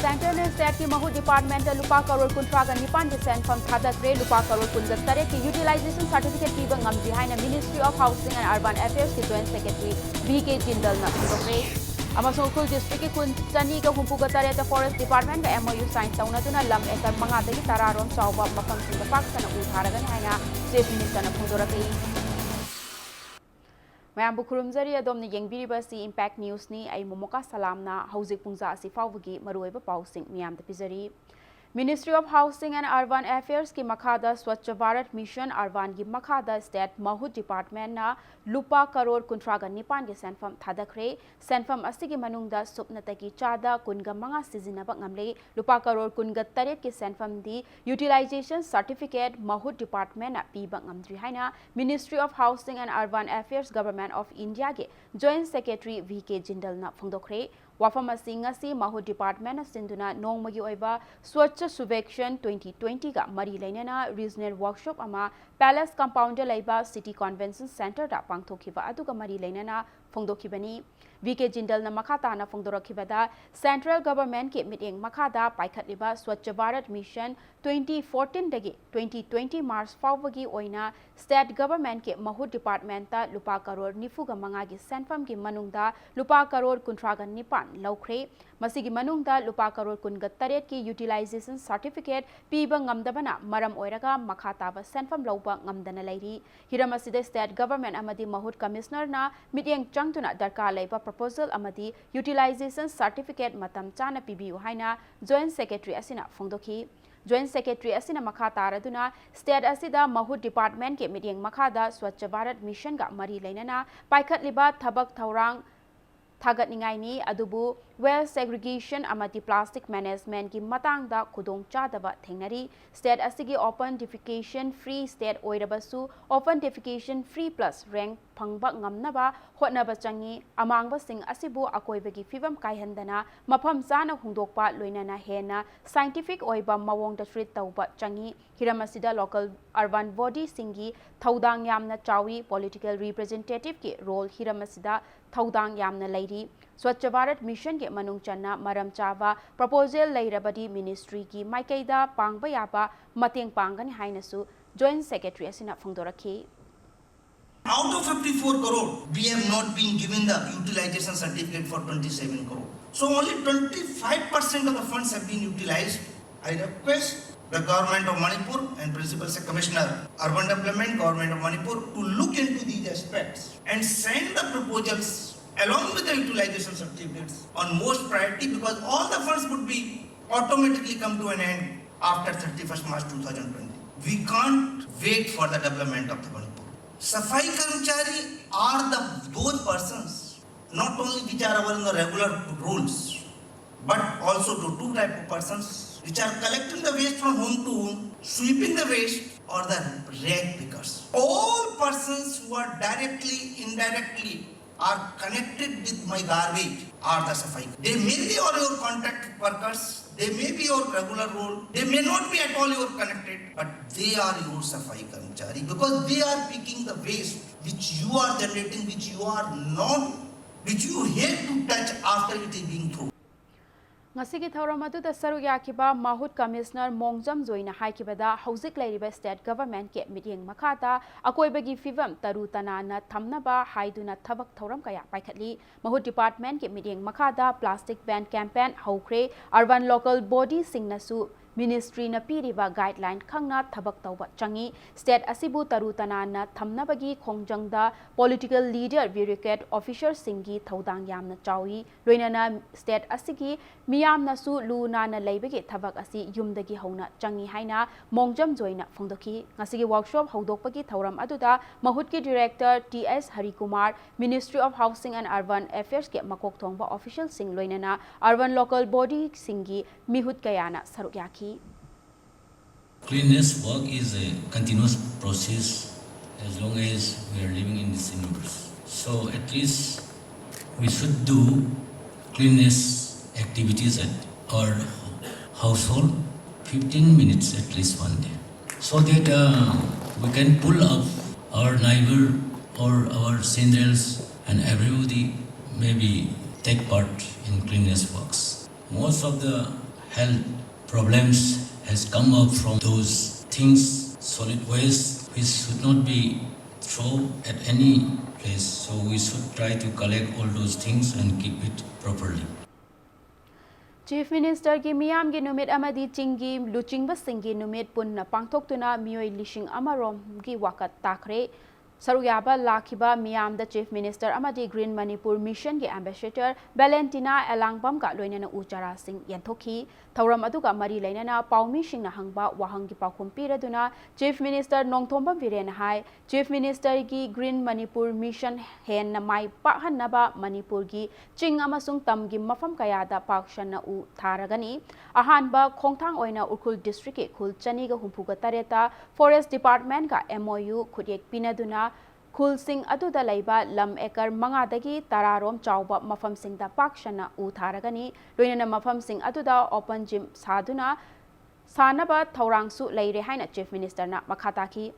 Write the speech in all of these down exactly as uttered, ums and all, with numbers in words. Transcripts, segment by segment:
ꯁꯦꯟꯇꯔꯅ ꯁ꯭ꯇꯦꯠꯀꯤ ꯃꯍꯨꯠ ꯗꯤꯄꯥꯔꯠꯃꯦꯟꯇ ꯂꯨꯄꯥ ꯀꯔꯣꯔ ꯀꯨꯟꯊ꯭ꯔꯥꯒ ꯅꯤꯄꯥꯟꯒꯤ ꯁꯦꯟꯐꯝ ꯊꯥꯗꯈ꯭ꯔꯦ꯫ ꯂꯨꯄꯥ ꯀꯔꯣꯔ ꯀꯨꯟꯒ ꯇꯔꯦꯠꯀꯤ ꯌꯨꯇꯤꯂꯥꯏꯖꯦꯁꯟ ꯁꯥꯔꯇꯤꯐꯤꯀꯦꯠ ꯄꯤꯕ ꯉꯝꯗ꯭ꯔꯤ ꯍꯥꯏꯅ Ministry of Housing and Urban Affairsꯀꯤ ꯖꯣꯏꯟꯠ ꯁꯦꯀ꯭ꯔꯦꯇꯔꯤ ꯚꯤ ꯀꯦ ꯖꯤꯟꯗꯜꯅ ꯐꯣꯡꯗꯣꯛꯈ꯭ꯔꯦ꯫ ꯑꯃꯁꯨꯡ ꯎꯈ꯭ꯔꯨꯜ ꯗꯤꯁꯇ꯭ꯔꯤꯛꯀꯤ ꯈꯨꯟ ꯆꯅꯤꯒ ꯍꯨꯝꯐꯨꯒ ꯇꯔꯦꯠꯇ ꯐꯣꯔꯦꯁ꯭ꯠ ꯗꯤꯄꯥꯔꯠꯃꯦꯟꯒ MOU ꯁꯥꯏꯟ ꯇꯧꯅꯗꯨꯅ ꯂꯝ ꯑꯦꯀꯔ ꯃꯉꯥꯗꯒꯤ ꯇꯔꯥꯔꯣꯝ ꯆꯥꯎꯕ ꯃꯐꯝꯁꯤꯡꯗ ꯄꯥꯛ ꯁꯟꯅ ꯎ ꯊꯥꯔꯒꯅꯤ ꯍꯥꯏꯅ ꯆꯤꯐ ꯃꯤꯅꯤꯁꯇꯔꯅ ꯐꯣꯡꯗꯣꯔꯛꯂꯤ꯫ ꯃꯌꯥꯝꯕꯨ ꯈꯨꯔꯨꯝꯖꯔꯤ꯫ ꯑꯗꯣꯝꯅ ꯌꯦꯡꯕꯤꯔꯤꯕ ꯑꯁꯤ ꯏꯝꯄꯦꯛ ꯅ꯭ꯌꯨꯁꯅꯤ꯫ ꯑꯩ ꯃꯣꯃꯣꯀꯥ ꯁꯂꯥꯝꯅ ꯍꯧꯖꯤꯛ ꯄꯨꯡꯖꯥ ꯑꯁꯤ ꯐꯥꯎꯕꯒꯤ ꯃꯔꯨꯑꯣꯏꯕ ꯄꯥꯎꯁꯤꯡ ꯃꯤꯌꯥꯝꯗ ꯄꯤꯖꯔꯤ꯫ Ministry of Housing and Urban Affairsꯀꯤ ꯃꯈꯥꯗ ꯁ꯭ꯋꯆ ꯚꯥꯔꯠ ꯃꯤꯁꯟ ꯑꯔꯕꯥꯟꯒꯤ ꯃꯈꯥꯗ ꯁ꯭ꯇꯦꯠ ꯃꯍꯨꯠ ꯗꯤꯄꯥꯔꯠꯃꯦꯟꯅ ꯂꯨꯄꯥ ꯀꯔꯣꯔ ꯀꯨꯟꯊ꯭ꯔꯥꯒ ꯅꯤꯄꯥꯟꯒꯤ ꯁꯦꯟꯐꯝ ꯊꯥꯗꯈ꯭ꯔꯦ꯫ ꯁꯦꯟꯐꯝ ꯑꯁꯤꯒꯤ ꯃꯅꯨꯡꯗ ꯁꯨꯞꯅꯇꯒꯤ ꯆꯥꯗ ꯀꯨꯟꯒ ꯃꯉꯥ ꯁꯤꯖꯤꯟꯅꯕ ꯉꯝꯂꯦ꯫ ꯂꯨꯄꯥ ꯀꯔꯣꯔ ꯀꯨꯟꯒ ꯇꯔꯦꯠꯀꯤ ꯁꯦꯟꯐꯝꯗꯤ ꯌꯨꯇꯤꯂꯥꯏꯖꯦꯁꯟ ꯁꯥꯔꯇꯤꯐꯤꯀꯦꯠ ꯃꯍꯨꯠ ꯗꯤꯄꯥꯔꯠꯃꯦꯟꯅ ꯄꯤꯕ ꯉꯝꯗ꯭ꯔꯤ ꯍꯥꯏꯅ Ministry of Housing and Urban Affairs, Government of Indiaꯒꯤ ꯖꯣꯏꯟꯠ ꯁꯦꯀ꯭ꯔꯦꯇꯔꯤ ꯚꯤ ꯀꯦ ꯖꯤꯟꯗꯜꯅ ꯐꯣꯡꯗꯣꯛꯈ꯭ꯔꯦ꯫ ꯋꯥꯐꯝ ꯑꯁꯤ ꯉꯁꯤ ꯃꯍꯨꯠ ꯗꯤꯄꯥꯔꯠꯃꯦꯟꯅ ꯁꯤꯟꯗꯨꯅ ꯅꯣꯡꯃꯒꯤ ꯑꯣꯏꯕ ꯁ꯭ꯋꯆ ꯁꯨꯚꯦꯛꯁꯟ twenty twentyꯒ ꯃꯔꯤ ꯂꯩꯅꯅ ꯔꯤꯖꯅꯦꯜ ꯋꯥꯔꯛꯁꯣꯞ ꯑꯃ ꯄꯦꯂꯦꯁ ꯀꯝꯄꯥꯎꯟꯗ ꯂꯩꯕ ꯁꯤꯇꯤ ꯀꯟꯚꯦꯟꯁꯟ ꯁꯦꯟꯇꯔꯗ ꯄꯥꯡꯊꯣꯛꯈꯤꯕ ꯑꯗꯨꯒ ꯃꯔꯤ ꯂꯩꯅꯅ ꯐꯣꯡꯗꯣꯛꯈꯤꯕꯅꯤ꯫ ꯚꯤ ꯀꯦ ꯖꯤꯟꯗꯜꯅ ꯃꯈꯥ ꯇꯥꯅ ꯐꯣꯡꯗꯣꯔꯛꯈꯤꯕꯗ, ꯁꯦꯟꯇ꯭ꯔꯦꯜ ꯒꯚꯔꯟꯃꯦꯟꯠꯀꯤ ꯃꯤꯠꯌꯦꯡ ꯃꯈꯥꯗ ꯄꯥꯏꯈꯠꯂꯤꯕ ꯁ꯭ꯋꯆ ꯚꯥꯔꯠ ꯃꯤꯁꯟ twenty fourteenꯗꯒꯤ twenty twenty March ꯐꯥꯎꯕꯒꯤ ꯑꯣꯏꯅ ꯁ꯭ꯇꯦꯠ ꯒꯚꯔꯟꯃꯦꯟꯠꯀꯤ ꯃꯍꯨꯠ ꯗꯤꯄꯥꯔꯠꯃꯦꯟꯠꯇ ꯂꯨꯄꯥ ꯀꯔꯣꯔ ꯅꯤꯐꯨꯒ ꯃꯉꯥꯒꯤ ꯁꯦꯟꯐꯝꯒꯤ ꯃꯅꯨꯡꯗ ꯂꯨꯄꯥ ꯀꯔꯣꯔ ꯀꯨꯟꯊ꯭ꯔꯥꯒ ꯅꯤꯄꯥꯟ ꯂꯧꯈ꯭ꯔꯦ꯫ ꯃꯁꯤꯒꯤ ꯃꯅꯨꯡꯗ ꯂꯨꯄꯥ ꯀꯔꯣꯔ ꯀꯨꯟꯒ ꯇꯔꯦꯠꯀꯤ ꯌꯨꯇꯤꯂꯥꯏꯖꯦꯁꯟ ꯁꯥꯔꯇꯤꯐꯤꯀꯦꯠ ꯄꯤꯕ ꯉꯝꯗꯕꯅ ꯃꯔꯝ ꯑꯣꯏꯔꯒ ꯃꯈꯥ ꯇꯥꯕ ꯁꯦꯟꯐꯝ ꯂꯧꯕ ꯉꯝꯗꯅ ꯂꯩꯔꯤ꯫ ꯍꯤꯔꯝ ꯑꯁꯤꯗ ꯁ꯭ꯇꯦꯠ ꯒꯚꯔꯟꯃꯦꯟꯠ ꯑꯃꯗꯤ ꯃꯍꯨꯠ ꯀꯃꯤꯁꯅꯔꯅ ꯃꯤꯠꯌꯦꯡ ꯆꯪꯗꯨꯅ ꯗꯔꯀꯥꯔ ꯂꯩꯕ ꯄ꯭ꯔꯣꯄꯣꯖꯦꯜ ꯑꯃꯗꯤ ꯌꯨꯇꯤꯂꯥꯏꯖꯦꯁꯟ ꯁꯥꯔꯇꯤꯐꯤꯀꯦꯠ ꯃꯇꯝ ꯆꯥꯅ ꯄꯤꯕꯤꯌꯨ ꯍꯥꯏꯅ ꯖꯣꯏꯟꯠ ꯁꯦꯀ꯭ꯔꯦꯇꯔꯤ ꯑꯁꯤꯅ ꯐꯣꯡꯗꯣꯛꯈꯤ꯫ ꯖꯣꯏꯟꯠ ꯁꯦꯀ꯭ꯔꯦꯇꯔꯤ ꯑꯁꯤꯅ ꯃꯈꯥ ꯇꯥꯔꯗꯨꯅ, ꯁ꯭ꯇꯦꯠ ꯑꯁꯤꯗ ꯃꯍꯨꯠ ꯗꯤꯄꯥꯔꯠꯃꯦꯟꯠꯀꯤ ꯃꯤꯠꯌꯦꯡ ꯃꯈꯥꯗ ꯁ꯭ꯋꯆ ꯚꯥꯔꯠ ꯃꯤꯁꯟꯒ ꯃꯔꯤ ꯂꯩꯅꯅ ꯄꯥꯏꯈꯠꯂꯤꯕ ꯊꯕꯛ ꯊꯧꯔꯥꯡ ꯊꯥꯒꯠꯅꯤꯡꯉꯥꯏꯅꯤ, ꯑꯗꯨꯕꯨ ꯋꯦꯁ꯭ꯠ ꯁꯦꯒ꯭ꯔꯤꯒꯦꯁꯟ ꯑꯃꯗꯤ ꯄ꯭ꯂꯥꯁꯇꯤꯛ ꯃꯦꯅꯦꯖꯃꯦꯟꯠꯀꯤ ꯃꯇꯥꯡꯗ ꯈꯨꯗꯣꯡꯆꯥꯗꯕ ꯊꯦꯡꯅꯔꯤ꯫ ꯁ꯭ꯇꯦꯠ ꯑꯁꯤꯒꯤ ꯑꯣꯄꯟ ꯗꯤꯐꯤꯀꯦꯁꯟ ꯐ꯭ꯔꯤ ꯁ꯭ꯇꯦꯠ ꯑꯣꯏꯔꯕꯁꯨ, ꯑꯣꯄꯟ ꯗꯤꯐꯤꯀꯦꯁꯟ ꯐ꯭ꯔꯤ ꯄ꯭ꯂꯁ ꯔꯦꯡꯛ ꯐꯪꯕ ꯉꯝꯅꯕ ꯍꯣꯠꯅꯕ ꯆꯪꯏ꯫ ꯑꯃꯥꯡꯕꯁꯤꯡ ꯑꯁꯤꯕꯨ ꯑꯀꯣꯏꯕꯒꯤ ꯐꯤꯕꯝ ꯀꯥꯏꯍꯟꯗꯅ ꯃꯐꯝ ꯆꯥꯅ ꯍꯨꯟꯗꯣꯛꯄ, ꯂꯣꯏꯅꯅ ꯍꯦꯟꯅ scientific ꯑꯣꯏꯕ ꯃꯑꯣꯡꯗ treat ꯇꯧꯕ ꯆꯪꯏ꯫ ꯍꯤꯔꯝ ꯑꯁꯤꯗ local urban bodyꯁꯤꯡꯒꯤ ꯊꯧꯗꯥꯡ ꯌꯥꯝꯅ ꯆꯥꯎꯏ꯫ Political representativeꯀꯤ role ꯍꯤꯔꯝ ꯑꯁꯤꯗ ꯊꯧꯗꯥꯡ ꯌꯥꯝꯅ ꯂꯩꯔꯤ꯫ Swachh Bharat Missionꯒꯤ ꯃꯅꯨꯡ ꯆꯟꯅ ꯃꯔꯝ ꯆꯥꯕ proposal ꯂꯩꯔꯕꯗꯤ ministryꯒꯤ ꯃꯥꯏꯀꯩꯗ ꯄꯥꯡꯕ ꯌꯥꯕ ꯃꯇꯦꯡ ꯄꯥꯡꯒꯅꯤ ꯍꯥꯏꯅꯁꯨ Joint Secretary ꯑꯁꯤꯅ ꯐꯣꯡꯗꯣꯔꯛꯈꯤ꯫ Out of fifty-four crore, we have not been given the utilization certificate for twenty-seven crore. So only twenty-five percent of the funds have been utilized. I request the Government of Manipur and Principal Commissioner Urban Development, Government of Manipur, to look into these aspects and send the proposals along with the utilization certificates on most priority, because all the funds would be automatically come to an end after thirty-first March two thousand twenty. We can't wait for the development of the Manipur. Safai Karmachari are the those persons, not only which are available in the regular roles, but also to two type of persons which are collecting the waste from home to home, sweeping the waste, or the rag pickers. All persons who are directly, indirectly are connected with my garbage are the safai. They may be all your contract workers, they may be your regular role, they may not be at all your connected, but they are your safai karmachari because they are picking the waste which you are generating, which you are not, which you hate to touch after it is being thrown. ꯉꯁꯤꯒꯤ ꯊꯧꯔꯝ ꯑꯗꯨꯗ ꯁꯔꯨꯛ ꯌꯥꯈꯤꯕ ꯃꯍꯨꯠ commissioner ꯃꯣꯡꯖꯝ ꯖꯣꯏꯅ ꯍꯥꯏꯈꯤꯕꯗ, ꯍꯧꯖꯤꯛ ꯂꯩꯔꯤꯕ state governmentꯀꯤ ꯃꯤꯠꯌꯦꯡ ꯃꯈꯥꯗ ꯑꯀꯣꯏꯕꯒꯤ ꯐꯤꯕꯝ ꯇꯔꯨ ꯇꯅꯥꯟꯅ ꯊꯝꯅꯕ ꯍꯥꯏꯗꯨꯅ ꯊꯕꯛ ꯊꯧꯔꯝ ꯀꯌꯥ ꯄꯥꯏꯈꯠꯂꯤ꯫ ꯃꯍꯨꯠ departmentꯀꯤ ꯃꯤꯠꯌꯦꯡ ꯃꯈꯥꯗ plastic ban campaign ꯍꯧꯈ꯭ꯔꯦ꯫ Urban local bodyꯁꯤꯡꯅꯁꯨ ministryꯅ ꯄꯤꯔꯤꯕ guideline ꯈꯪꯅ ꯊꯕꯛ ꯇꯧꯕ ꯆꯪꯏ꯫ State ꯑꯁꯤꯕꯨ ꯇꯔꯨ ꯇꯅꯥꯟꯅ ꯊꯝꯅꯕꯒꯤ ꯈꯣꯡꯖꯪꯗ political leader, bureaucrat officerꯁꯤꯡꯒꯤ ꯊꯧꯗꯥꯡ ꯌꯥꯝꯅ ꯆꯥꯎꯏ꯫ ꯂꯣꯏꯅꯅ state ꯑꯁꯤꯒꯤ ꯃꯤꯌꯥꯝꯅꯁꯨ ꯂꯨ ꯅꯥꯟꯅ ꯂꯩꯕꯒꯤ ꯊꯕꯛ ꯑꯁꯤ ꯌꯨꯝꯗꯒꯤ ꯍꯧꯅ ꯆꯪꯏ ꯍꯥꯏꯅ ꯃꯣꯡꯖꯝ ꯖꯣꯏꯅ ꯐꯣꯡꯗꯣꯛꯈꯤ꯫ ꯉꯁꯤꯒꯤ workshop ꯍꯧꯗꯣꯛꯄꯒꯤ ꯊꯧꯔꯝ ꯑꯗꯨꯗ ꯃꯍꯨꯠꯀꯤ director T S Harikumar, Ministry of Housing and Urban Affairsꯀꯤ ꯃꯀꯣꯛ ꯊꯣꯡꯕ officialꯁꯤꯡ ꯂꯣꯏꯅꯅ urban local bodyꯁꯤꯡꯒꯤ ꯃꯤꯍꯨꯠ ꯀꯌꯥꯅ ꯁꯔꯨꯛ ꯌꯥꯈꯤ꯫ Cleanliness work is a continuous process as long as we are living in this universe. So at least we should do cleanliness activities at our household fifteen minutes at least one day, so that uh, we can pull up our neighbor or our sendals and everybody maybe take part in cleanliness works. Most of the health problems has come up from those things, solid waste, which should not be thrown at any place. So we should try to collect all those things and keep it properly. Chief Ministerꯒꯤ ꯃꯤꯌꯥꯝꯒꯤ ꯅꯨꯃꯤꯠ ꯑꯃꯗꯤ ꯆꯤꯡꯒꯤ ꯂꯨꯆꯤꯡꯕꯁꯤꯡꯒꯤ ꯅꯨꯃꯤꯠ ꯄꯨꯟꯅ ꯄꯥꯡꯊꯣꯛꯇꯨꯅ ꯃꯤꯑꯣꯏ ꯂꯤꯁꯤꯡ ꯑꯃꯔꯣꯝꯒꯤ ꯋꯥꯀꯠ ꯇꯥꯈ꯭ꯔꯦ꯫ ꯁꯔꯨꯛ ꯌꯥꯕ ꯂꯥꯛꯈꯤꯕ ꯃꯤꯌꯥꯝꯗ Chief Minister ꯑꯃꯗꯤ Green Manipur Missionꯒꯤ Ambassador Valentina Elangpamꯒ ꯂꯣꯏꯅꯅ ꯎ ꯆꯥꯔꯥꯁꯤꯡ ꯌꯦꯟꯊꯣꯛꯈꯤ꯫ ꯊꯧꯔꯝ ꯑꯗꯨꯒ ꯃꯔꯤ ꯂꯩꯅꯅ ꯄꯥꯎꯃꯤꯁꯤꯡꯅ ꯍꯪꯕ ꯋꯥꯍꯪꯒꯤ ꯄꯥꯎꯈꯨꯝ ꯄꯤꯔꯗꯨꯅ Chief Minister ꯅꯣꯡꯊꯣꯝꯕꯝ ꯕꯤꯔꯦꯟꯅ ꯍꯥꯏ, Chief Ministerꯒꯤ Green Manipur Mission ꯍꯦꯟꯅ ꯃꯥꯏ ꯄꯥꯛꯍꯟꯅꯕ ꯃꯅꯤꯄꯨꯔꯒꯤ ꯆꯤꯡ ꯑꯃꯁꯨꯡ ꯇꯝꯒꯤ ꯃꯐꯝ ꯀꯌꯥꯗ ꯄꯥꯛ ꯁꯟꯅ ꯎ ꯊꯥꯔꯒꯅꯤ꯫ ꯑꯍꯥꯟꯕ ꯈꯣꯡꯊꯥꯡ ꯑꯣꯏꯅ ꯎꯈ꯭ꯔꯨꯜ districtꯀꯤ ꯈꯨꯜ ꯆꯅꯤꯒ ꯍꯨꯝꯐꯨꯒ ꯇꯔꯦꯠꯇ Forest Departmentꯀ MOU ꯈꯨꯠꯌꯦꯛ ꯄꯤꯅꯗꯨꯅ ꯈꯨꯜꯁꯤꯡ ꯑꯗꯨꯗ ꯂꯩꯕ ꯂꯝ acre ꯃꯉꯥꯗꯒꯤ ꯇꯔꯥꯔꯣꯝ ꯆꯥꯎꯕ ꯃꯐꯝꯁꯤꯡꯗ ꯄꯥꯛ ꯁꯟꯅ ꯎ ꯊꯥꯔꯒꯅꯤ꯫ ꯂꯣꯏꯅꯅ ꯃꯐꯝꯁꯤꯡ ꯑꯗꯨꯗ open gym ꯁꯥꯗꯨꯅ ꯁꯥꯅꯕ ꯊꯧꯔꯥꯡꯁꯨ ꯂꯩꯔꯦ ꯍꯥꯏꯅ Chief Ministerꯅ ꯃꯈꯥ ꯇꯥꯈꯤ꯫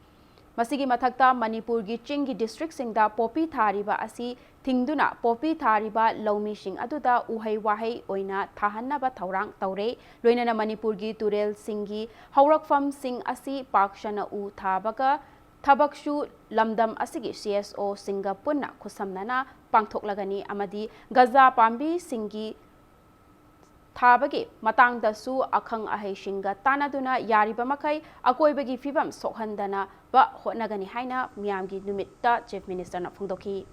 ꯃꯁꯤꯒꯤ ꯃꯊꯛꯇ ꯃꯅꯤꯄꯨꯔꯒꯤ ꯆꯤꯡꯒꯤ districtꯁꯤꯡꯗ ꯄꯣꯄꯤ ꯊꯥꯔꯤꯕ ꯑꯁꯤ ꯊꯤꯡꯗꯨꯅ ꯄꯣꯄꯤ ꯊꯥꯔꯤꯕ ꯂꯧꯃꯤꯁꯤꯡ ꯑꯗꯨꯗ ꯎꯍꯩ ꯋꯥꯍꯩ ꯑꯣꯏꯅ ꯊꯥꯍꯟꯅꯕ ꯊꯧꯔꯥꯡ ꯇꯧꯔꯦ꯫ ꯂꯣꯏꯅꯅ ꯃꯅꯤꯄꯨꯔꯒꯤ ꯇꯨꯔꯦꯜꯁꯤꯡꯒꯤ ꯍꯧꯔꯛꯐꯝꯁꯤꯡ ꯑꯁꯤ ꯄꯥꯛ ꯁꯟꯅ ꯎ ꯊꯥꯕꯒ ꯊꯕꯛꯁꯨ ꯂꯝꯗꯝ ꯑꯁꯤꯒꯤ CSOꯁꯤꯡꯒ ꯄꯨꯟꯅ ꯈꯨꯠꯁꯝꯅꯅ ꯄꯥꯡꯊꯣꯛꯂꯒꯅꯤ ꯑꯃꯗꯤ ꯒꯖꯥ ꯄꯥꯝꯕꯤꯁꯤꯡꯒꯤ ꯊꯥꯕꯒꯤ ꯃꯇꯥꯡꯗꯁꯨ ꯑꯈꯪ ꯑꯍꯩꯁꯤꯡꯒ ꯇꯥꯟꯅꯗꯨꯅ ꯌꯥꯔꯤꯕ ꯃꯈꯩ ꯑꯀꯣꯏꯕꯒꯤ ꯐꯤꯕꯝ ꯁꯣꯛꯍꯟꯗꯅꯕ ꯍꯣꯠꯅꯒꯅꯤ ꯍꯥꯏꯅ ꯃꯤꯌꯥꯝꯒꯤ ꯅꯨꯃꯤꯠꯇ Chief Ministerꯅ ꯐꯣꯡꯗꯣꯛꯈꯤ꯫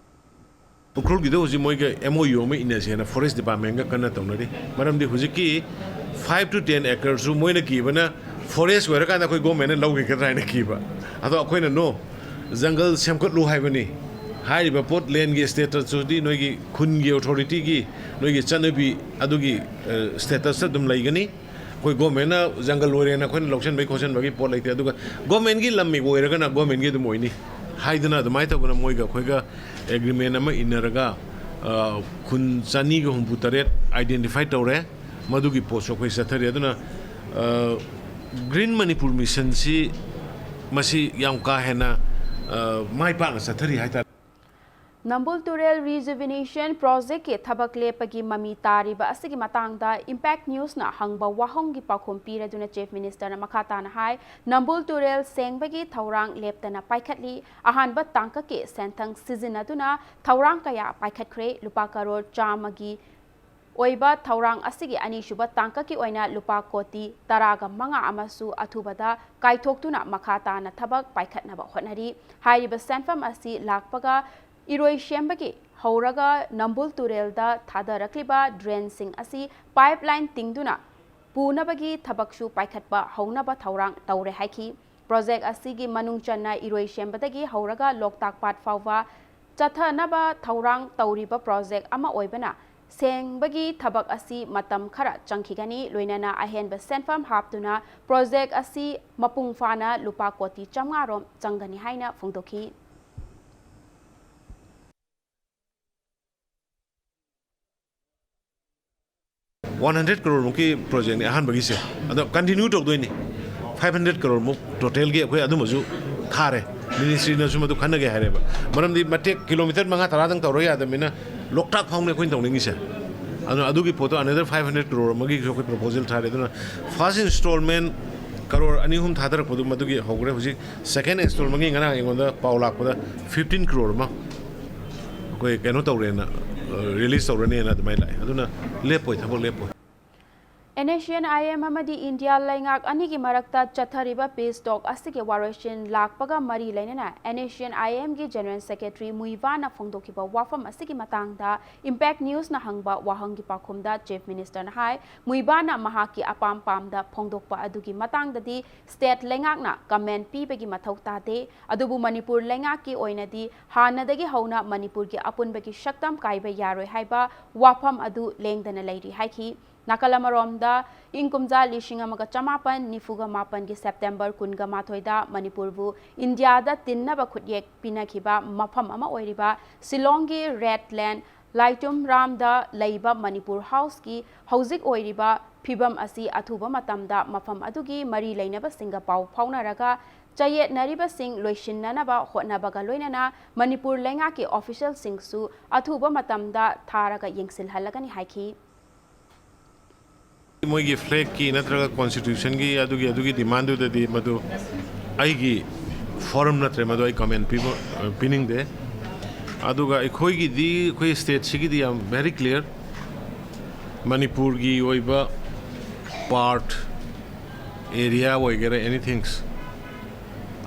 ꯎꯈ꯭ꯔꯨꯜꯒꯤꯗꯣ ꯍꯧꯖꯤꯛ ꯃꯣꯏꯒ MOU ꯑꯃ ꯏꯟꯅꯁꯦꯅ Forest Departmentꯒ ꯀꯟꯅ ꯇꯧꯅꯔꯤ꯫ ꯃꯔꯝꯗꯤ ꯍꯧꯖꯤꯛꯀꯤ five to ten acreꯁꯨ ꯃꯣꯏꯅ ꯀꯤꯕꯅ forest ꯑꯣꯏꯔꯀꯥꯟꯗ ꯑꯩꯈꯣꯏ governmentꯅ ꯂꯧꯈꯤꯒꯗ꯭ꯔꯥ ꯍꯥꯏꯅ ꯀꯤꯕ꯫ ꯑꯗꯣ ꯑꯩꯈꯣꯏꯅ no, ꯖꯪꯒꯜ ꯁꯦꯝꯒꯠꯂꯨ ꯍꯥꯏꯕꯅꯤ꯫ ꯍꯥꯏꯔꯤꯕ ꯄꯣꯠ landꯒꯤ statusꯇꯨꯗꯤ ꯅꯣꯏꯒꯤ ꯈꯨꯟꯒꯤ authorityꯒꯤ ꯅꯣꯏꯒꯤ ꯆꯠꯅꯕꯤ ꯑꯗꯨꯒꯤ statusꯇ ꯑꯗꯨꯝ ꯂꯩꯒꯅꯤ꯫ ꯑꯩꯈꯣꯏ ꯒꯣꯔꯃꯦꯟꯅ ꯖꯪꯒꯜ ꯑꯣꯏꯔꯦꯅ ꯑꯩꯈꯣꯏꯅ ꯂꯧꯁꯤꯟꯕꯒꯤ ꯈꯣꯠꯆꯤꯟꯕꯒꯤ ꯄꯣꯠ ꯂꯩꯇꯦ꯫ ꯑꯗꯨꯒ ꯒꯣꯔꯃꯦꯟꯒꯤ ꯂꯝ ꯑꯣꯏꯔꯒꯅ ꯒꯣꯔꯃꯦꯟꯒꯤ ꯑꯗꯨꯝ ꯑꯣꯏꯅꯤ ꯍꯥꯏꯗꯅ ꯑꯗꯨꯃꯥꯏꯅ ꯇꯧꯗꯅ ꯃꯣꯏꯒ ꯑꯩꯈꯣꯏꯒ ꯑꯦꯒ꯭ꯔꯤꯃꯦꯟ ꯑꯃ ꯏꯟꯅꯔꯒ, ꯑ, ꯈꯨꯟ ꯆꯅꯤꯒ ꯍꯨꯝꯐꯨ ꯇꯔꯦꯠ identify ꯇꯧꯔꯦ꯫ ꯃꯗꯨꯒꯤ ꯄꯣꯠꯁꯨ ꯑꯩꯈꯣꯏ ꯆꯠꯊꯔꯤ꯫ ꯑꯗꯨꯅ, ꯑ, Green Manipur Mission ꯁꯤ ꯃꯁꯤ ꯌꯥꯝ ꯀꯥ ꯍꯦꯟꯅ, ꯑ, ꯃꯥꯏ ꯄꯥꯛꯅ ꯆꯠꯊꯔꯤ ꯍꯥꯏꯇꯥꯔꯦ꯫ ꯅꯝꯕꯨꯜ ꯇꯨꯔꯦꯜ Rejuvenation Project ꯀꯤ ꯊꯕꯛ ꯂꯦꯞꯄꯒꯤ ꯃꯃꯤ ꯇꯥꯔꯤꯕ ꯑꯁꯤꯒꯤ ꯃꯇꯥꯡꯗ Impact News ꯅ ꯍꯪꯕ ꯋꯥꯍꯪꯒꯤ ꯄꯥꯎꯈꯨꯝ ꯄꯤꯔꯗꯨꯅ Chief Minister ꯅ ꯃꯈꯥ ꯇꯥꯅ ꯍꯥꯏ, ꯅꯝꯕꯨꯜ ꯇꯨꯔꯦꯜ ꯁꯦꯡꯕꯒꯤ ꯊꯧꯔꯥꯡ ꯂꯦꯞꯇꯅ ꯄꯥꯏꯈꯠꯂꯤ꯫ ꯑꯍꯥꯟꯕ ꯇꯥꯡꯀꯛꯀꯤ ꯁꯦꯟꯊꯪ ꯁꯤꯖꯤꯟꯅꯗꯨꯅ ꯊꯧꯔꯥꯡ ꯀꯌꯥ ꯄꯥꯏꯈꯠꯈ꯭ꯔꯦ꯫ ꯂꯨꯄꯥ ꯀꯔꯣꯔ ꯆꯥꯝꯃꯒꯤ ꯑꯣꯏꯕ ꯊꯧꯔꯥꯡ ꯑꯁꯤꯒꯤ ꯑꯅꯤꯁꯨꯕ ꯇꯥꯡꯀꯛꯀꯤ ꯑꯣꯏꯅ ꯂꯨꯄꯥ ꯀꯣꯇꯤ ꯇꯔꯥꯒ ꯃꯉꯥ ꯑꯃꯁꯨ ꯑꯊꯨꯕꯗ ꯀꯥꯏꯊꯣꯛꯇꯨꯅ ꯃꯈꯥ ꯇꯥꯅ ꯊꯕꯛ ꯄꯥꯏꯈꯠꯅꯕ ꯍꯣꯠꯅꯔꯤ꯫ ꯍꯥꯏꯔꯤꯕ ꯁꯦꯟꯐꯝ ꯑꯁꯤ ꯂꯥꯛꯄꯒ ꯏꯔꯣꯏ ꯁꯦꯝꯕꯒꯤ ꯍꯧꯔꯒ ꯅꯝꯕꯨꯜ ꯇꯨꯔꯦꯜꯗ ꯊꯥꯗꯔꯛꯂꯤꯕ drain ꯁꯤꯡ ꯑꯁꯤ pipeline ꯇꯤꯡꯗꯨꯅ ꯄꯨꯅꯕꯒꯤ ꯊꯕꯛꯁꯨ ꯄꯥꯏꯈꯠꯄ ꯍꯧꯅꯕ ꯊꯧꯔꯥꯡ ꯇꯧꯔꯦ ꯍꯥꯏꯈꯤ꯫ Project ꯑꯁꯤꯒꯤ ꯃꯅꯨꯡ ꯆꯟꯅ ꯏꯔꯣꯏ ꯁꯦꯝꯕꯗꯒꯤ ꯍꯧꯔꯒ ꯂꯣꯛꯇꯥꯛ ꯄꯥꯠ ꯐꯥꯎꯕ ꯆꯠꯊꯅꯕ ꯊꯧꯔꯥꯡ ꯇꯧꯔꯤꯕ project ꯑꯃ ꯑꯣꯏꯕꯅ ꯁꯦꯡꯕꯒꯤ ꯊꯕꯛ ꯑꯁꯤ ꯃꯇꯝ ꯈꯔ ꯆꯪꯈꯤꯒꯅꯤ꯫ ꯂꯣꯏꯅꯅ ꯑꯍꯦꯟꯕ ꯁꯦꯟꯐꯝ ꯍꯥꯞꯇꯨꯅ project ꯑꯁꯤ ꯃꯄꯨꯡ ꯐꯥꯅ ꯂꯨꯄꯥ ꯀꯣꯇꯤ ꯆꯥꯝꯃꯉꯥ ꯔꯣꯝ ꯆꯪꯒꯅꯤ ꯍꯥꯏꯅ ꯐꯣꯡꯗꯣꯛꯈꯤ꯫ One hundred crore ꯃꯨꯛꯀꯤ project ꯅꯤ ꯑꯍꯥꯟꯕꯒꯤꯁꯦ꯫ ꯑꯗꯣ continue ꯇꯧꯗꯣꯏꯅꯤ꯫ Five hundred crore ꯃꯨꯛ total ꯒꯤ ꯑꯩꯈꯣꯏ ꯑꯗꯨꯝꯕꯁꯨ ꯊꯥꯔꯦ꯫ Ministry ꯅꯁꯨ ꯃꯗꯨ ꯈꯟꯅꯒꯦ ꯍꯥꯏꯔꯦꯕ꯫ ꯃꯔꯝꯗꯤ ꯃꯇꯦꯛ kilometre ꯃꯉꯥ ꯇꯔꯥꯗꯪ ꯇꯧꯔ ꯌꯥꯗꯕꯅꯤꯅ ꯂꯣꯛꯇꯥꯛ ꯐꯥꯎꯅ ꯑꯩꯈꯣꯏꯅ ꯇꯧꯅꯤꯡꯉꯤꯁꯦ꯫ ꯑꯗꯨꯅ ꯑꯗꯨꯒꯤ ꯄꯣꯠꯇꯣ another five hundred crore ꯑꯃꯒꯤꯁꯨ ꯑꯩꯈꯣꯏ proposal ꯊꯥꯔꯦ꯫ ꯑꯗꯨꯅ first installment ꯀꯔꯣꯔ ꯑꯅꯤ ꯑꯍꯨꯝ ꯊꯥꯗꯔꯛꯄꯗꯨ ꯃꯗꯨꯒꯤ ꯍꯧꯈ꯭ꯔꯦ꯫ ꯍꯧꯖꯤꯛ second installment ꯒꯤ ꯉꯔꯥꯡ ꯑꯩꯉꯣꯟꯗ ꯄꯥꯎ ꯂꯥꯛꯄꯗ fifteen crore ꯑꯃ ꯑꯩꯈꯣꯏ ꯀꯩꯅꯣ ꯇꯧꯔꯦꯅ, release ꯇꯧꯔꯅꯦꯅ ꯑꯗꯨꯃꯥꯏꯅ ꯂꯥꯛꯑꯦ꯫ ꯑꯗꯨꯅ ꯂꯦꯞꯄꯣꯏ, ꯊꯕꯛ ꯂꯦꯞꯄꯣꯏ꯫ NSCN IM ꯑꯃꯗꯤ ꯏꯟꯗꯤꯌꯥ ꯂꯩꯉꯥꯛ ꯑꯅꯤꯒꯤ ꯃꯔꯛꯇ ꯆꯠꯊꯔꯤꯕ peace talk ꯑꯁꯤꯒꯤ ꯋꯥꯔꯣꯏꯁꯤꯟ ꯂꯥꯛꯄꯒ ꯃꯔꯤ ꯂꯩꯅꯅ NSCN IM ꯒꯤ General Secretary ꯃꯨꯏꯕꯥꯅ ꯐꯣꯡꯗꯣꯛꯈꯤꯕ ꯋꯥꯐꯝ ꯑꯁꯤꯒꯤ ꯃꯇꯥꯡꯗ Impact News ꯅ ꯍꯪꯕ ꯋꯥꯍꯪꯒꯤ ꯄꯥꯎꯈꯨꯝꯗ Chief Minister ꯅ ꯍꯥꯏ, ꯃꯨꯏꯕꯥꯅ ꯃꯍꯥꯛꯀꯤ ꯑꯄꯥꯝ ꯄꯥꯝꯗ ꯐꯣꯡꯗꯣꯛꯄ ꯑꯗꯨꯒꯤ ꯃꯇꯥꯡꯗꯗꯤ state ꯂꯩꯉꯥꯛꯅ comment ꯄꯤꯕꯒꯤ ꯃꯊꯧ ꯇꯥꯗꯦ꯫ ꯑꯗꯨꯕꯨ ꯃꯅꯤꯄꯨꯔ ꯂꯩꯉꯥꯛꯀꯤ ꯑꯣꯏꯅꯗꯤ ꯍꯥꯟꯅꯗꯒꯤ ꯍꯧꯅ ꯃꯅꯤꯄꯨꯔꯒꯤ ꯑꯄꯨꯟꯕꯒꯤ ꯁꯛꯇꯝ ꯀꯥꯏꯕ ꯌꯥꯔꯣꯏ ꯍꯥꯏꯕ ꯋꯥꯐꯝ ꯑꯗꯨ ꯂꯦꯡꯗꯅ ꯂꯩꯔꯤ ꯍꯥꯏꯈꯤ꯫ ꯅꯥꯀꯜ ꯑꯃꯔꯣꯝꯗ, ꯏꯪ ꯀꯨꯝꯖꯥ ꯂꯤꯁꯤꯡ ꯑꯃꯒ ꯆꯃꯥꯄꯟ ꯅꯤꯐꯨꯒ ꯃꯥꯄꯟꯒꯤ ꯁꯦꯞꯇꯦꯝꯕꯔ ꯀꯨꯟꯒ ꯃꯥꯊꯣꯏꯗ ꯃꯅꯤꯄꯨꯔꯕꯨ ꯏꯟꯗꯤꯌꯥꯗ ꯇꯤꯟꯅꯕ ꯈꯨꯠꯌꯦꯛ ꯄꯤꯅꯈꯤꯕ ꯃꯐꯝ ꯑꯃ ꯑꯣꯏꯔꯤꯕ ꯁꯤꯂꯣꯡꯒꯤ ꯔꯦꯗ ꯂꯦꯟ ꯂꯥꯏꯇꯨꯝ ꯔꯥꯝꯗ ꯂꯩꯕ ꯃꯅꯤꯄꯨꯔ ꯍꯥꯎꯁꯀꯤ ꯍꯧꯖꯤꯛ ꯑꯣꯏꯔꯤꯕ ꯐꯤꯕꯝ ꯑꯁꯤ ꯑꯊꯨꯕ ꯃꯇꯝꯗ ꯃꯐꯝ ꯑꯗꯨꯒꯤ ꯃꯔꯤ ꯂꯩꯅꯕꯁꯤꯡꯒ ꯄꯥꯎ ꯐꯥꯎꯅꯔꯒ ꯆꯌꯦꯠꯅꯔꯤꯕꯁꯤꯡ ꯂꯣꯏꯁꯤꯟꯅꯅꯕ ꯍꯣꯠꯅꯕꯒ ꯂꯣꯏꯅꯅ ꯃꯅꯤꯄꯨꯔ ꯂꯩꯉꯥꯛꯀꯤ ꯑꯣꯐꯤꯁꯤꯌꯦꯜꯁꯤꯡꯁꯨ ꯑꯊꯨꯕ ꯃꯇꯝꯗ ꯊꯥꯔꯒ ꯌꯦꯡꯁꯤꯜꯍꯜꯂꯒꯅꯤ ꯍꯥꯏꯈꯤ꯫ ꯃꯣꯏꯒꯤ ꯐ꯭ꯂꯦꯒꯀꯤ ꯅꯠꯇ꯭ꯔꯒ ꯀꯣꯟꯁꯇꯤꯇ꯭ꯌꯨꯁꯟꯒꯤ ꯑꯗꯨꯒꯤ, ꯑꯗꯨꯒꯤ ꯗꯤꯃꯥꯟꯗꯨꯗꯗꯤ ꯃꯗꯨ ꯑꯩꯒꯤ ꯐꯣꯔꯝ ꯅꯠꯇ꯭ꯔꯦ, ꯃꯗꯨ ꯑꯩ ꯀꯃꯦꯟ ꯄꯤꯕ, ꯄꯤꯅꯤꯡꯗꯦ꯫ ꯑꯗꯨꯒ ꯑꯩꯈꯣꯏꯒꯤꯗꯤ, ꯑꯩꯈꯣꯏ ꯁ꯭ꯇꯦꯠꯁꯤꯒꯤꯗꯤ ꯌꯥꯝ very clear, ꯃꯅꯤꯄꯨꯔꯒꯤ ꯑꯣꯏꯕ ꯄꯥꯔꯠ, ꯑꯦꯔꯤꯌꯥ ꯑꯣꯏꯒꯦꯔꯥ, ꯑꯦꯅꯤꯊꯤꯡ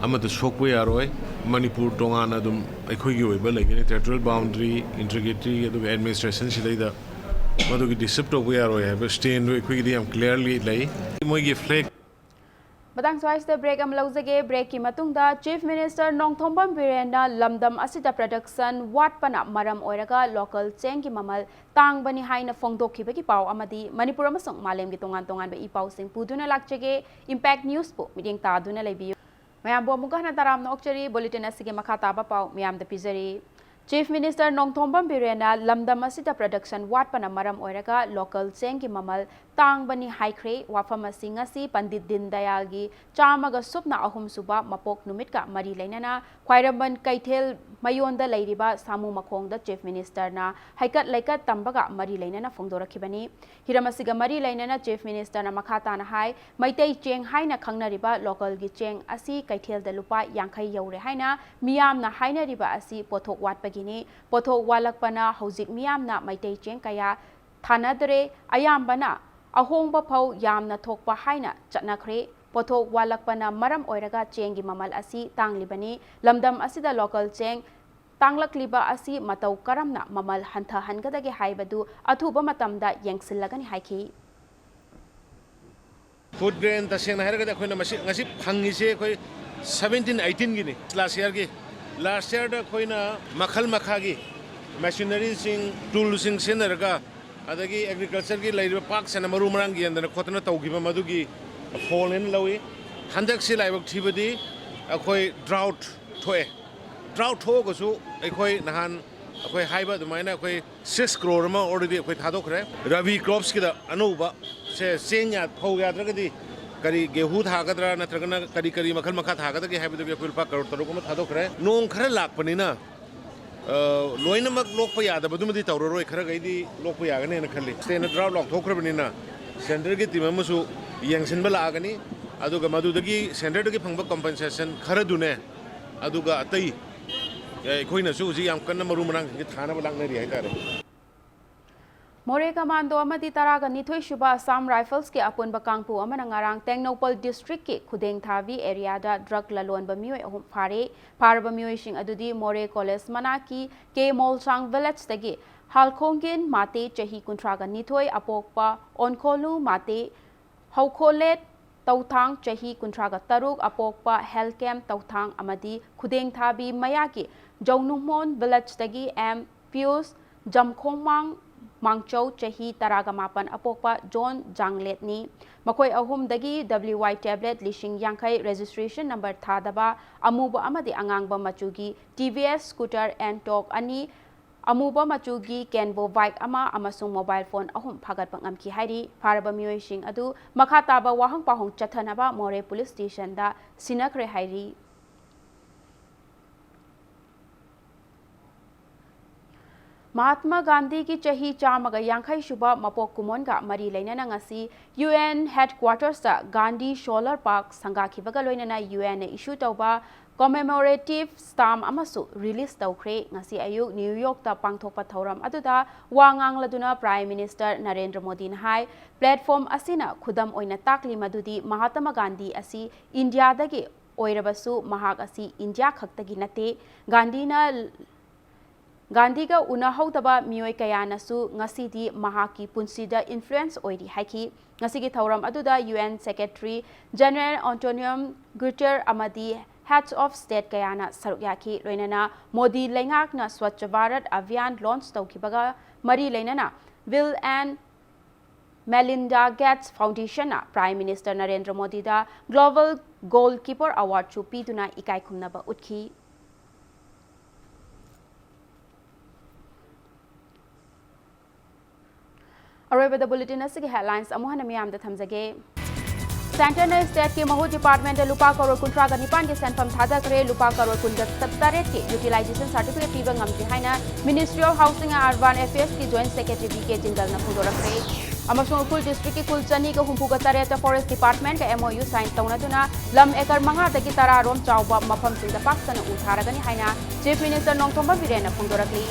ꯑꯃꯗ ꯁꯣꯛꯄ ꯌꯥꯔꯣꯏ꯫ ꯃꯅꯤꯄꯨꯔ ꯇꯣꯉꯥꯟꯅ ꯑꯗꯨꯝ ꯑꯩꯈꯣꯏꯒꯤ ꯑꯣꯏꯕ ꯂꯩꯒꯅꯤ, ꯇꯦꯔꯤꯇꯣꯔꯤꯌꯦꯜ ꯕꯥꯎꯟꯗꯔꯤ, ꯏꯟꯇꯤꯒ꯭ꯔꯤꯇꯤ, ꯑꯗꯨꯒ ꯑꯦꯗꯃꯤꯅꯤꯁꯇ꯭ꯔꯦꯁꯟ ꯁꯤꯗꯩꯗ ꯃꯗꯨꯒꯤ ꯗꯤꯁꯇꯔꯕ ꯇꯧꯕ ꯌꯥꯔꯣꯏ ꯍꯥꯏꯕ ꯁ꯭ꯇꯦꯟꯗꯨ ꯑꯩꯈꯣꯏꯒꯤꯗꯤ ꯌꯥꯝ ꯀ꯭ꯂꯤꯌꯥꯔꯂꯤ ꯂꯩ꯫ ꯃꯣꯏꯒꯤ ꯐ꯭ꯂꯦꯒ ꯃꯇꯥꯡ ꯁ꯭ꯋꯥꯏꯁꯤꯗ ꯕ꯭ꯔꯦꯛ ꯑꯃ ꯂꯧꯖꯒꯦ꯫ ꯕ꯭ꯔꯦꯛꯀꯤ ꯃꯇꯨꯡꯗ ꯆꯤꯐ ꯃꯤꯅꯤꯁꯇꯔ ꯅꯣꯡꯊꯣꯝꯕꯝ ꯕꯤꯔꯦꯟꯅ ꯂꯝꯗꯝ ꯑꯁꯤꯗ ꯄ꯭ꯔꯗꯛꯁꯟ ꯋꯥꯠꯄꯅ ꯃꯔꯝ ꯑꯣꯏꯔꯒ ꯂꯣꯀꯦꯜ ꯆꯦꯡꯒꯤ ꯃꯃꯜ ꯇꯥꯡꯕꯅꯤ ꯍꯥꯏꯅ ꯐꯣꯡꯗꯣꯛꯈꯤꯕꯒꯤ ꯄꯥꯎ ꯑꯃꯗꯤ ꯃꯅꯤꯄꯨꯔ ꯑꯃꯁꯨꯡ ꯃꯥꯂꯦꯝꯒꯤ ꯇꯣꯉꯥꯟ ꯇꯣꯉꯥꯟꯕ ꯏ ꯄꯥꯎꯁꯤꯡ ꯄꯨꯗꯨꯅ ꯂꯥꯛꯆꯒꯦ꯫ ꯏꯝꯄꯦꯛ ꯅ꯭ꯌꯨꯁꯄꯨ ꯃꯤꯠꯌꯦꯡ ꯇꯥꯗꯨꯅ ꯂꯩꯕꯤꯌꯨ꯫ ꯃꯌꯥꯝꯕꯨ ꯑꯃꯨꯛꯀ ꯍꯟꯅ ꯇꯔꯥꯝꯅ ꯑꯣꯛꯆꯔꯤ꯫ ꯕꯨꯂꯦꯇꯤꯟ ꯑꯁꯤꯒꯤ ꯃꯈꯥ ꯇꯥꯕ ꯄꯥꯎ ꯃꯌꯥꯝꯗ ꯄꯤꯖꯔꯤ꯫ ꯆꯤꯐ ꯃꯤꯅꯤꯁꯇꯔ ꯅꯣꯡꯊꯣꯝꯕꯝ ꯕꯤꯔꯦꯟꯅ ꯂꯝꯗꯝ ꯑꯁꯤꯗ ꯄ꯭ꯔꯗꯛꯁꯟ ꯋꯥꯠꯄꯅ ꯃꯔꯝ ꯑꯣꯏꯔꯒ ꯂꯣꯀꯦꯜ ꯆꯦꯡꯒꯤ ꯃꯃꯜ ꯇꯥꯡꯕꯅꯤ ꯍꯥꯏꯈ꯭ꯔꯦ꯫ ꯋꯥꯐꯝ ꯑꯁꯤ ꯉꯁꯤ ꯄꯟꯗꯤꯠ ꯗꯤꯟ ꯗꯌꯥꯜꯒꯤ ꯆꯥꯝꯃꯒ ꯁꯨꯞꯅ ꯑꯍꯨꯝ ꯁꯨꯕ ꯃꯄꯣꯛ ꯅꯨꯃꯤꯠꯀ ꯃꯔꯤ ꯂꯩꯅꯅ ꯈ꯭ꯋꯥꯏꯔꯝꯕꯟ ꯀꯩꯊꯦꯜ ꯃꯌꯣꯟꯗ ꯂꯩꯔꯤꯕ ꯁꯥꯃꯨ ꯃꯈꯣꯡꯗ ꯆꯤꯐ ꯃꯤꯅꯤꯁꯇꯔꯅ ꯍꯩꯀꯠ ꯂꯩꯀꯠ ꯇꯝꯕꯒ ꯃꯔꯤ ꯂꯩꯅꯅ ꯐꯣꯡꯗꯣꯔꯛꯈꯤꯕꯅꯤ꯫ ꯍꯤꯔꯝ ꯑꯁꯤꯒ ꯃꯔꯤ ꯂꯩꯅꯅ ꯆꯤꯐ ꯃꯤꯅꯤꯁꯇꯔꯅ ꯃꯈꯥ ꯇꯥꯅ ꯍꯥꯏ, ꯃꯩꯇꯩ ꯆꯦꯡ ꯍꯥꯏꯅ ꯈꯪꯅꯔꯤꯕ ꯂꯣꯀꯦꯜꯒꯤ ꯆꯦꯡ ꯑꯁꯤ ꯀꯩꯊꯦꯜꯗ ꯂꯨꯄꯥ ꯌꯥꯡꯈꯩ ꯌꯧꯔꯦ ꯍꯥꯏꯅ ꯃꯤꯌꯥꯝꯅ ꯍꯥꯏꯅꯔꯤꯕ ꯑꯁꯤ ꯄꯣꯠꯊꯣꯛ ꯋꯥꯠꯄꯒꯤꯅꯤ꯫ ꯄꯣꯠꯊꯣꯛ ꯋꯥꯠꯂꯛꯄꯅ ꯍꯧꯖꯤꯛ ꯃꯤꯌꯥꯝꯅ ꯃꯩꯇꯩ ꯆꯦꯡ ꯀꯌꯥ ꯊꯥꯅꯗ꯭ꯔꯦ꯫ ꯑꯌꯥꯝꯕꯅ ꯑꯍꯣꯡꯕ ꯐꯧ ꯌꯥꯝꯅ ꯊꯣꯛꯄ ꯍꯥꯏꯅ ꯆꯠꯅꯈ꯭ꯔꯦ꯫ ꯄꯣꯠꯊꯣꯛ ꯋꯥꯠꯂꯛꯄꯅ ꯃꯔꯝ ꯑꯣꯏꯔꯒ ꯆꯦꯡꯒꯤ ꯃꯃꯜ ꯑꯁꯤ ꯇꯥꯡꯂꯤꯕꯅꯤ꯫ ꯂꯝꯗꯝ ꯑꯁꯤꯗ ꯂꯣꯀꯦꯜ ꯆꯦꯡ ꯇꯥꯡꯂꯛꯂꯤꯕ ꯑꯁꯤ ꯃꯇꯧ ꯀꯔꯝꯅ ꯃꯃꯜ ꯍꯟꯊꯍꯟꯒꯗꯒꯦ ꯍꯥꯏꯕꯗꯨ ꯑꯊꯨꯕ ꯃꯇꯝꯗ ꯌꯦꯡꯁꯤꯜꯂꯒꯅꯤ ꯍꯥꯏꯈꯤ꯫ ꯐꯨꯗ ꯒ꯭ꯔꯦꯟ ꯇꯁꯦꯡꯅ ꯍꯥꯏꯔꯒꯗꯤ ꯑꯩꯈꯣꯏꯅ ꯃꯁꯤ ꯉꯁꯤ ꯐꯪꯉꯤꯁꯦ ꯑꯩꯈꯣꯏ ꯁꯕꯦꯟꯇꯤꯟ ꯑꯩꯇꯤꯟꯒꯤꯅꯤ, ꯂꯥꯁ ꯌꯔꯒꯤ꯫ ꯂꯥꯁ ꯌꯔꯗ ꯑꯩꯈꯣꯏꯅ ꯃꯈꯜ ꯃꯈꯥꯒꯤ ꯃꯦꯁꯤꯅꯔꯤꯁꯤꯡ, ꯇꯨꯜꯁꯤꯡ ꯁꯤꯖꯤꯟꯅꯔꯒ ꯑꯗꯒꯤ ꯑꯦꯒ꯭ꯔꯤꯀꯜꯆꯔꯒꯤ ꯂꯩꯔꯤꯕ ꯄꯥꯛ ꯁꯟꯅ ꯃꯔꯨ ꯃꯔꯥꯡ ꯌꯦꯟꯗꯅ ꯈꯣꯠꯇꯅ ꯇꯧꯈꯤꯕ ꯃꯗꯨꯒꯤ ꯐꯣꯜꯅꯦꯅ ꯂꯧꯏ꯫ ꯍꯟꯗꯛꯁꯤ ꯂꯥꯏꯕꯛ ꯊꯤꯕꯗꯤ ꯑꯩꯈꯣꯏ ꯗ꯭ꯔꯥꯎꯠ ꯊꯣꯛꯑꯦ꯫ ꯗ꯭ꯔꯥꯎꯠ ꯊꯣꯛꯑꯒꯁꯨ ꯑꯩꯈꯣꯏ ꯅꯍꯥꯟ ꯑꯩꯈꯣꯏ ꯍꯥꯏꯕ ꯑꯗꯨꯃꯥꯏꯅ ꯑꯩꯈꯣꯏ ꯁꯤꯛꯁ ꯀ꯭ꯔꯣꯔ ꯑꯃ ꯑꯣꯜꯔꯦꯗꯤ ꯑꯩꯈꯣꯏ ꯊꯥꯗꯣꯛꯈ꯭ꯔꯦ꯫ ꯔꯕꯤ ꯀ꯭ꯔꯣꯞꯁꯀꯤꯗ ꯑꯅꯧꯕ ꯁꯦ ꯆꯦꯡ ꯌꯥ-, ꯐꯧ ꯌꯥꯗ꯭ꯔꯒꯗꯤ ꯀꯔꯤ ꯒꯦꯍꯨ ꯊꯥꯒꯗ꯭ꯔꯥ ꯅꯠꯇ꯭ꯔꯒꯅ ꯀꯔꯤ ꯀꯔꯤ ꯃꯈꯜ ꯃꯈꯥ ꯊꯥꯒꯗꯒꯦ ꯍꯥꯏꯕꯗꯨꯒꯤ ꯑꯩꯈꯣꯏ ꯂꯨꯄꯥ ꯀꯔꯣꯔ ꯇꯔꯨꯛ ꯑꯃ ꯊꯥꯗꯣꯛꯈ꯭ꯔꯦ꯫ ꯅꯣꯡ ꯈꯔ ꯂꯥꯛꯄꯅꯤꯅ ꯑ, ꯂꯣꯏꯅꯃꯛ ꯂꯣꯛꯄ ꯌꯥꯗꯕꯗꯨꯃꯗꯤ ꯇꯧꯔꯔꯣꯏ, ꯈꯔꯈꯩꯗꯤ ꯂꯣꯛꯄ ꯌꯥꯒꯅꯦꯅ ꯈꯜꯂꯤ꯫ ꯁ꯭ꯇꯦꯠꯅ ꯗ꯭ꯔꯥꯎꯠ ꯂꯥꯎꯊꯣꯛꯈ꯭ꯔꯕꯅꯤꯅ ꯁꯦꯟꯇꯔꯒꯤ ꯇꯤꯝ ꯑꯃꯁꯨ ꯌꯦꯡꯁꯤꯟꯕ ꯂꯥꯛꯑꯒꯅꯤ, ꯑꯗꯨꯒ ꯃꯗꯨꯗꯒꯤ ꯁꯦꯟꯇꯔꯗꯒꯤ ꯐꯪꯕ ꯀꯝꯄꯦꯟꯁꯦꯁꯟ ꯈꯔꯗꯨꯅꯦ, ꯑꯗꯨꯒ ꯑꯇꯩ, ꯑ, ꯑꯩꯈꯣꯏꯅꯁꯨ ꯍꯧꯖꯤꯛ ꯌꯥꯝ ꯀꯟꯅ ꯃꯔꯨ ꯃꯔꯥꯡꯁꯤꯡꯁꯦ ꯊꯥꯅꯕ ꯂꯥꯛꯅꯔꯤ ꯍꯥꯏꯇꯥꯔꯦ꯫ ꯃꯣꯔꯦ ꯀꯃꯥꯟꯗꯣ ꯑꯃꯗꯤ ꯇꯔꯥꯒ ꯅꯤꯊꯣꯏ ꯁꯨꯕ ꯑꯁꯥꯝ ꯔꯥꯏꯐꯜꯁꯀꯤ ꯑꯄꯨꯟꯕ ꯀꯥꯡꯕꯨ ꯑꯃꯅ ꯉꯔꯥꯡ ꯇꯦꯡꯅꯧꯄꯜ ꯗꯤꯁꯇ꯭ꯔꯤꯛꯀꯤ ꯈꯨꯗꯦꯡꯊꯥꯕꯤ ꯑꯦꯔꯤꯌꯥꯗ ꯗ꯭ꯔꯒ ꯂꯂꯣꯟꯕ ꯃꯤꯑꯣꯏ ꯑꯍꯨꯝ ꯐꯥꯔꯦ꯫ ꯐꯥꯔꯕ ꯃꯤꯑꯣꯏꯁꯤꯡ ꯑꯗꯨꯗꯤ ꯃꯣꯔꯦ ꯀꯣꯂꯦꯖ ꯃꯅꯥꯛꯀꯤ ꯀꯦ ꯃꯣꯜꯁꯥꯡ ꯚꯤꯂꯦꯖꯇꯒꯤ ꯍꯥꯜꯈꯣꯡꯒꯤꯟ ꯃꯥꯇꯦ, ꯆꯍꯤ ꯀꯨꯟꯊ꯭ꯔꯥꯒ ꯅꯤꯊꯣꯏ, ꯑꯄꯣꯛꯄ ꯑꯣꯟꯈꯣꯂꯨ ꯃꯥꯇꯦ, ꯍꯧꯈꯣꯂꯦꯠ ꯇꯧꯊꯥꯡ, ꯆꯍꯤ ꯀꯨꯟꯊ꯭ꯔꯥꯒ ꯇꯔꯨꯛ, ꯑꯄꯣꯛꯄ ꯍꯦꯜꯀꯦꯝ ꯇꯧꯊꯥꯡ ꯑꯃꯗꯤ ꯈꯨꯗꯦꯡꯊꯥꯕꯤ ꯃꯌꯥꯒꯤ ꯖꯧꯅꯨꯃꯣꯟ ꯚꯤꯂꯦꯖꯇꯒꯤ ꯑꯦꯝ ꯄꯤꯌꯨꯁ ꯖꯝꯈꯣꯡꯃꯥꯡ ꯃꯥꯡꯆꯧ, ꯆꯍꯤ ꯇꯔꯥꯒ ꯃꯥꯄꯟ, ꯑꯄꯣꯛꯄ ꯖꯣꯟ ꯖꯥꯡꯂꯦꯠꯅꯤ꯫ ꯃꯈꯣꯏ ꯑꯍꯨꯝꯗꯒꯤ ꯗꯕ꯭ꯂꯤꯎ ꯋꯥꯏ ꯇꯦꯕ꯭ꯂꯦꯠ ꯂꯤꯁꯤꯡ ꯌꯥꯡꯈꯩ, ꯔꯦꯖꯤꯁꯇ꯭ꯔꯦꯁꯟ ꯅꯝꯕꯔ ꯊꯥꯗꯕ, ꯑꯃꯨꯕ ꯑꯃꯗꯤ ꯑꯉꯥꯡꯕ ꯃꯆꯨꯒꯤ ꯇꯤ ꯚꯤ ꯑꯦꯁ ꯁ꯭ꯀꯨꯇꯔ ꯑꯦꯟꯇꯣꯛ ꯑꯅꯤ, ꯑꯃꯨꯕ ꯃꯆꯨꯒꯤ ꯀꯦꯟꯕꯣ ꯕꯥꯏꯛ ꯑꯃ ꯑꯃꯁꯨꯡ ꯃꯣꯕꯥꯏꯜ ꯐꯣꯟ ꯑꯍꯨꯝ ꯐꯥꯒꯠꯄ ꯉꯝꯈꯤ ꯍꯥꯏꯔꯤ꯫ ꯐꯥꯔꯕ ꯃꯤꯑꯣꯏꯁꯤꯡ ꯑꯗꯨ ꯃꯈꯥ ꯇꯥꯕ ꯋꯥꯍꯪ ꯄꯥꯎꯍꯪ ꯆꯠꯊꯅꯕ ꯃꯣꯔꯦ ꯄꯨꯂꯤꯁ ꯁ꯭ꯇꯦꯁꯟꯗ ꯁꯤꯟꯅꯈ꯭ꯔꯦ ꯍꯥꯏꯔꯤ꯫ ꯃꯍꯥꯠꯃꯥ ꯒꯥꯟꯙꯤꯒꯤ ꯆꯍꯤ ꯆꯥꯝꯃꯒ ꯌꯥꯡꯈꯩ ꯁꯨꯕ ꯃꯄꯣꯛ ꯀꯨꯝꯑꯣꯟꯒ ꯃꯔꯤ ꯂꯩꯅꯅ ꯉꯁꯤ ꯌꯨ ꯑꯦꯟ ꯍꯦꯗꯀ꯭ꯋꯥꯇꯔꯁꯇ ꯒꯥꯟꯙꯤ ꯁꯣꯂꯔ ꯄꯥꯔꯛ ꯁꯪꯒꯥꯈꯤꯕꯒ ꯂꯣꯏꯅꯅ ꯌꯨ ꯑꯦꯟꯅ ꯏꯁꯨ ꯇꯧꯕ ꯀꯣꯃꯦꯃꯣꯔꯦꯇꯤꯚ ꯁ꯭ꯇꯥꯝ ꯑꯃꯁꯨ ꯔꯤꯂꯤꯖ ꯇꯧꯈ꯭ꯔꯦ꯫ ꯉꯁꯤ ꯑꯌꯨꯛ ꯅ꯭ꯌꯨ ꯌꯣꯔꯛꯇ ꯄꯥꯡꯊꯣꯛꯄ ꯊꯧꯔꯝ ꯑꯗꯨꯗ ꯋꯥ ꯉꯥꯡꯂꯗꯨꯅ ꯄ꯭ꯔꯥꯏꯝ ꯃꯤꯅꯤꯁꯇꯔ ꯅꯔꯦꯟꯗ꯭ꯔ ꯃꯣꯗꯤꯅ ꯍꯥꯏ, ꯄ꯭ꯂꯦꯠꯐꯣꯔꯝ ꯑꯁꯤꯅ ꯈꯨꯗꯝ ꯑꯣꯏꯅ ꯇꯥꯛꯂꯤ ꯃꯗꯨꯗꯤ ꯃꯍꯥꯇꯃꯥ ꯒꯥꯟꯙꯤ ꯑꯁꯤ ꯏꯟꯗꯤꯌꯥꯗꯒꯤ ꯑꯣꯏꯔꯕꯁꯨ ꯃꯍꯥꯛ ꯑꯁꯤ ꯏꯟꯗꯤꯌꯥ ꯈꯛꯇꯒꯤ ꯅꯠꯇꯦ꯫ ꯒꯥꯟꯙꯤꯅ ꯒꯥꯟꯙꯤꯒ ꯎꯅꯍꯧꯗꯕ ꯃꯤꯑꯣꯏ ꯀꯌꯥꯅꯁꯨ ꯉꯁꯤꯗꯤ ꯃꯍꯥꯛꯀꯤ ꯄꯨꯟꯁꯤꯗ ꯏꯟꯐ꯭ꯂꯨꯌꯦꯟꯁ ꯑꯣꯏꯔꯤ ꯍꯥꯏꯈꯤ꯫ ꯉꯁꯤꯒꯤ ꯊꯧꯔꯝ ꯑꯗꯨꯗ ꯌꯨ ꯑꯦꯟ ꯁꯦꯀ꯭ꯔꯦꯇꯔꯤ ꯖꯦꯅꯔꯦꯜ ꯑꯦꯟꯇꯣꯅꯤꯌꯝ ꯒꯨꯇꯦꯔ ꯑꯃꯗꯤ ꯍꯦꯗꯁ ꯑꯣꯐ ꯁ꯭ꯇꯦꯠ ꯀꯌꯥꯅ ꯁꯔꯨꯛ ꯌꯥꯈꯤ꯫ ꯂꯣꯏꯅꯅ ꯃꯣꯗꯤ ꯂꯩꯉꯥꯛꯅ ꯁ꯭ꯋꯥꯆ ꯚꯥꯔꯠ ꯑꯚꯤꯌꯥꯟ ꯂꯣꯟꯆ ꯇꯧꯈꯤꯕꯒ ꯃꯔꯤ ꯂꯩꯅꯅ Bill and Melinda Gates Foundationꯅ Prime Minister Narendra ꯃꯣꯗꯤꯗ Global Goalkeeper Awardꯁꯨ ꯄꯤꯗꯨꯅ ꯏꯀꯥꯏ ꯈꯨꯝꯅꯕ ꯎꯠꯈꯤ꯫ ꯑꯔꯣꯏꯕꯗ bulletin ꯑꯁꯤꯒꯤ headlines ꯑꯃꯨꯛ ꯍꯟꯅ ꯃꯤꯌꯥꯝꯗ ꯊꯝꯖꯒꯦ꯫ Centreꯅ stateꯀꯤ ꯃꯍꯨꯠ departmentꯇ ꯂꯨꯄꯥ ꯀꯔꯣꯔ ꯀꯨꯟꯊ꯭ꯔꯥꯒ ꯅꯤꯄꯥꯟꯒꯤ ꯁꯦꯟꯐꯝ ꯊꯥꯗꯈ꯭ꯔꯦ꯫ ꯂꯨꯄꯥ ꯀꯔꯣꯔ ꯀꯨꯟꯒ ꯇꯔꯦꯠꯀꯤ utilization certificate ꯄꯤꯕ ꯉꯝꯗ꯭ꯔꯤ ꯍꯥꯏꯅ Ministry of Housing and Urban Affairsꯀꯤ Joint Secretary V K ꯖꯤꯟꯗꯜꯅ ꯐꯣꯡꯗꯣꯔꯛꯈ꯭ꯔꯦ꯫ ꯑꯃꯁꯨꯡ ꯎꯈ꯭ꯔꯨꯜ districtꯀꯤ ꯈꯨꯜ ꯆꯅꯤꯒ ꯍꯨꯝꯐꯨꯒ ꯇꯔꯦꯠꯇ forest departmentꯀ MOU sign ꯇꯧꯅꯗꯨꯅ ꯂꯝ acre ꯃꯉꯥꯗꯒꯤ ꯇꯔꯥ ꯔꯣꯝ ꯆꯥꯎꯕ ꯃꯐꯝꯁꯤꯡꯗ ꯄꯥꯛ ꯁꯟꯅ ꯎ ꯊꯥꯔꯒꯅꯤ ꯍꯥꯏꯅ Chief Minister ꯅꯣꯡꯊꯣꯝꯕꯝ ꯕꯤꯔꯦꯟꯅ ꯐꯣꯡꯗꯣꯔꯛꯂꯤ꯫